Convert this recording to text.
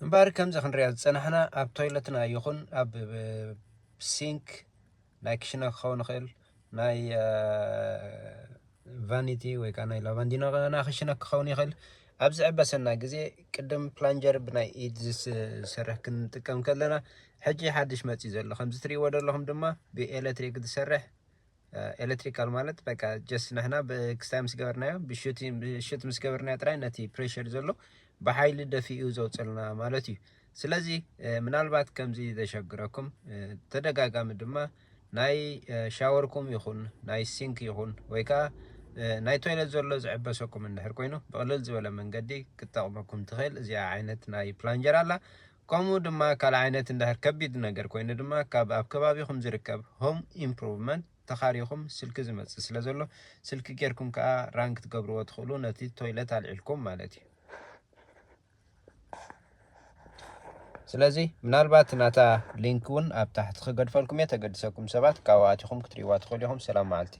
እምበኣር ከምዚ ክንሪኣ ዝጸናሕና ኣብ ቶይለትና ይኹን ኣብ ሲንክ ናይ ክሽነ ክኸውን ይኽእል፣ ናይ ቫኒቲ ወይ ከዓ ናይ ላቫንዲኖና ክሽነ ክኸውን ይኽእል። ኣብ ዝዕበሰና ግዜ ቅድም ፕላንጀር ብናይ ኢድ ዝሰርሕ ክንጥቀም ከለና ሕጂ ሓድሽ መፂ ዘሎ ከምዚ ትሪእዎ ዘለኹም ድማ ብኤሌክትሪክ ዝሰርሕ ኤሌክትሪካል ማለት በቃ ጀስት ንሕና ብክስታይ ምስ ገበርናዮ ብሹት ምስ ገበርናዮ ጥራይ ነቲ ፕሬሽር ዘሎ ብሓይሊ ደፊኡ ዘውፅልና ማለት እዩ። ስለዚ ምናልባት ከምዚ ዘሸግረኩም ተደጋጋሚ ድማ ናይ ሻወርኩም ይኹን ናይ ሲንክ ይኹን ወይ ከዓ ናይ ቶይለት ዘሎ ዝዕበሰኩም እንድሕር ኮይኑ ብቕልል ዝበለ መንገዲ ክትጠቕመኩም ትኽእል እዚኣ ዓይነት ናይ ፕላንጀር ኣላ። ከምኡ ድማ ካልእ ዓይነት እንድሕር ከቢድ ነገር ኮይኑ ድማ ካብ ኣብ ከባቢኹም ዝርከብ ሆም ኢምፕሩቭመንት ተኻሪኹም ስልኪ ዝመፅእ ስለ ዘሎ ስልኪ ጌርኩም ከዓ ራን ክትገብርዎ ትኽእሉ ነቲ ቶይለት ኣልዒልኩም ማለት እዩ። ስለዚ ምናልባት ናታ ሊንክ እውን ኣብ ታሕቲ ክገድፈልኩም እየ ተገድሰኩም ሰባት ካብኡ ኣቲኹም ክትሪእዋ ትኽእሉ ኢኹም። ሰላም መዓልቲ።